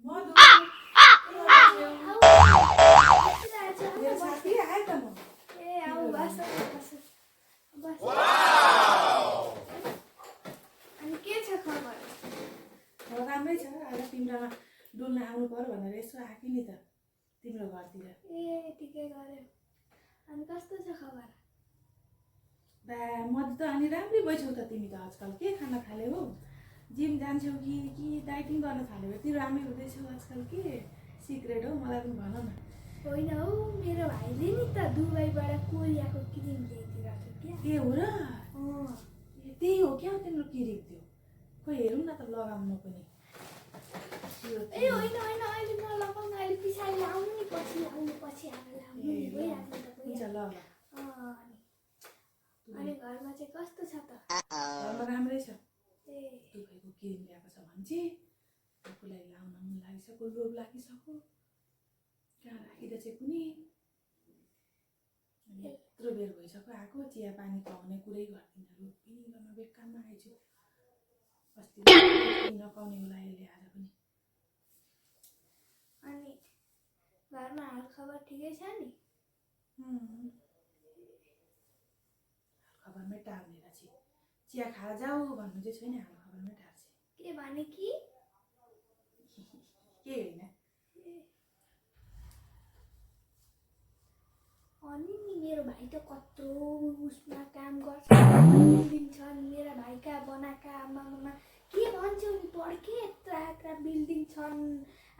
मधु मेरो बस साथी आयो त म ए आऊ बस बस अनि के छ खबर राम्रै छ आज तिम्रोमा डुल्न आउनु पर्यो भनेर यसो आएको नि त तिम्रो घरतिर ए ठिकै गर्यो अनि कस्तो छ खबर बा मधु त अनि राम्रै भइछौ त तिमी त आजकल के खाना थाल्यौ हौ जिम जान्छौ कि डाइटिङ गर्न थाल्यौ यति राम्रै हुँदैछौ आजकल के सिक्रेट हौ मलाई पनि भन न होइन हौ मेरो भाइले नि त दुबईबाट कोरियाको क्रिम ल्याइदिएको थियो के हो र क्या त्यही हो क्या तिम्रो किरिक त्यो खोइ हेरौँ न त लगाउँ म पनि ए होइन होइन अहिले नलगाउनु अहिले पछाडि लाउनु नि पछि आएर लाउनु नि भइहाल्छ त हुन्छ ल ल अनि घरमा चाहिँ कस्तो छ त घरमा राम्रै छ ए दुबईको क्रिम ल्याएको छ भने चाहिँ आफूलाई लाउन मन लागिसक्यो लोभ लागिसक्यो कहाँ राखिँदा चाहिँ कुनै यत्रो बेर भइसक्यो आएको चिया पानी खुवाउने कुरै गर्दिनँ रोग पनि गर्न बेकारमा आएछु अस्ति नपाउने होला यसले आज पनि अनि घरमा हाल खबर ठिकै छ नि खबरमै टार्ने रहेछ चिया खाएर जाऊ भन्नु चाहिँ छैन हाल खबरमै टार्छ के भने कि के होइन अनि नि मेरो भाइ त कत्रो उसमा काम गर्छ बिल्डिङ छन् मेरा भाइका बनाएका आमामा के भन्छौ नि पढ्के यत्रा बिल्डिङ छन्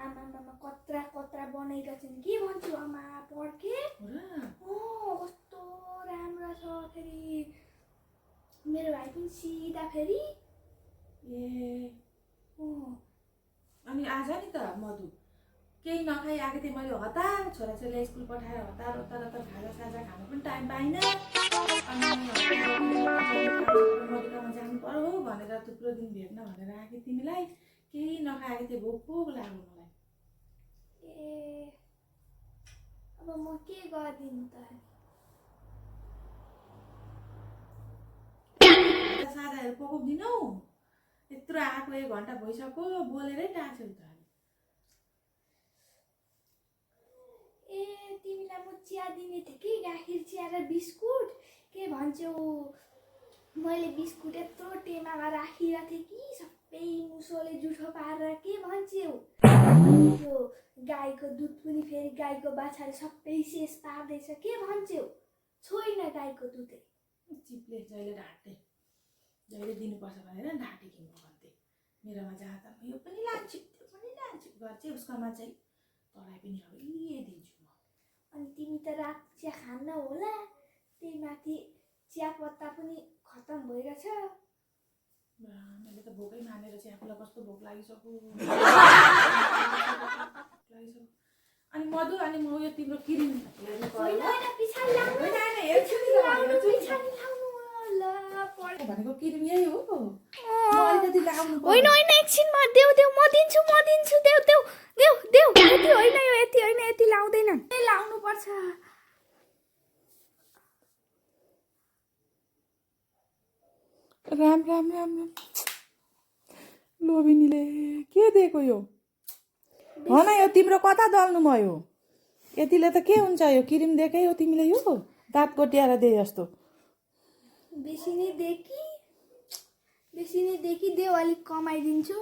आमामा कत्रा बनाएका छन् के भन्छु आमा पढ्के कस्तो राम्रो छ फेरि मेरो भाइ पनि सिधा फेरि ए अनि आज नि त मधु केही नखाइ आएको थिएँ मैले हतार छोराछोरीलाई स्कुल पठाएर हतार खाजा साजा खानु पनि टाइम पाइनँ अनि मधुकामा जानु पर्यो हो भनेर थुप्रो दिन भेट्न भनेर आएको तिमीलाई केही नखाएको थिएँ भोक लाग्यो मलाई ए अब म के गरिदिनु त सादाहरू पकाउँदिनौ यत्रो आएको 1 घन्टा भइसक्यो बोलेरै टार्छौ त ए तिमीलाई म चिया दिने थिएँ कि गाखिर चिया र बिस्कुट के भन्छौ मैले बिस्कुट यत्रो टेमामा राखिरहेको थिएँ कि सबै मुसोले जुठो पारेर के भन्छौ त्यो गाईको दुध पनि फेरि गाईको बाछाले सबै शेष पार्दैछ के भन्छौ छोइन गाईको दुधै चिप्ले जहिले ढाँट्ने जहिले दिनुपर्छ भनेर ढाँटी किन्नु भन्थे मेरोमा जहाँ त यो पनि लान्छु त्यो पनि लान्छु गर्छ उसकोमा चाहिँ तँलाई पनि अब दिन्छु म अनि तिमी त रात चिया खान्न होला त्यही माथि चियापत्ता पनि खतम भइरहेछ मैले त भोकै मानेर चाहिँ आफूलाई कस्तो भोक लागिसक्यो अनि मधु अनि म यो तिम्रो किरिम हेर्नु पर्यो भनेको किरिम यही हो अलिकति लाउनु होइन एकछिनमा देऊ म दिन्छु देऊ यति होइन यो यति होइन यति लाउँदैन लाउनु पर्छ राम लोभिनीले के दिएको यो भन यो तिम्रो कता दल्नु भयो यतिले त के हुन्छ यो किरिम दिएकै हो तिमीले यो दाँत कोट्याएर दे जस्तो बेसी नै देखि देऊ अलिक कमाइदिन्छु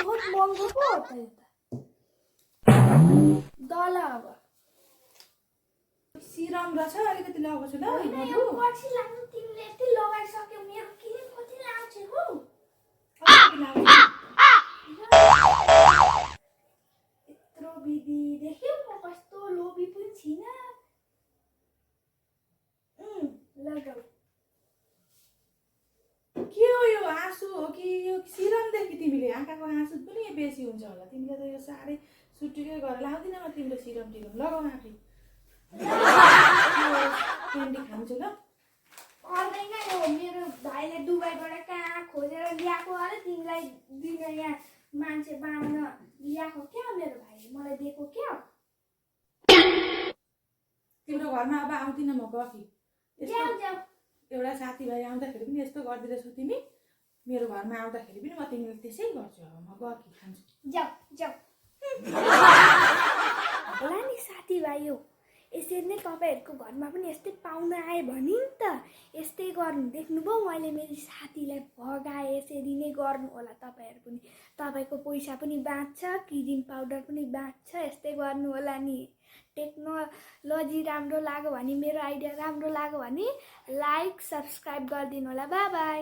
बहुत महँगो पो हो त यो त दल अब सिरम रहेछ अलिकति लगाउँछु ल यो पछि लाग्नु तिमीले यति लगाइसक्यौ मेरो किरिम कति लाग्छ हो यत्रो विधि देख्यौ म कस्तो लोभी पनि छिन लगाऊ के हो यो आँसु हो कि यो सिरमदेखि तिमीले आँखाको आँसु पनि बेसी हुन्छ होला तिमीले त यो साह्रै सुटिकै गरेर लाउँदिन म तिम्रो सिरम लगाऊ आँखी क्यान्डी खान्छु ल पर्दैन यो मेरो भाइले दुबईबाट कहाँ खोजेर ल्याएको अरे तिमीलाई दिन यहाँ मान्छे बाँड्न ल्याएको क्या मेरो भाइले मलाई दिएको क्या तिम्रो घरमा अब आउँदिन म गफी जाऊ एउटा साथीभाइ आउँदाखेरि पनि यस्तो गर्दिरहेछौ तिमी। मेरो घरमा आउँदाखेरि पनि म तिमीलाई त्यसै गर्छु। अब म गएकी खान्छु। जाऊ जाऊ होला नि साथीभाइ हो, यसरी नै तपाईँहरूको घरमा पनि यस्तै पाहुना आयो भने नि त यस्तै गर्नु। देख्नुभयो मैले मेरो साथीलाई भगाएँ, यसरी नै गर्नु होला तपाईँहरू पनि। तपाईँको पैसा पनि बाँच्छ, क्रिम पाउडर पनि बाँच्छ, यस्तै गर्नु होला नि। टेक्नोलोजी राम्रो लाग्यो भने, मेरो आइडिया राम्रो लाग्यो भने लाइक सब्सक्राइब गरिदिनु होला। By by.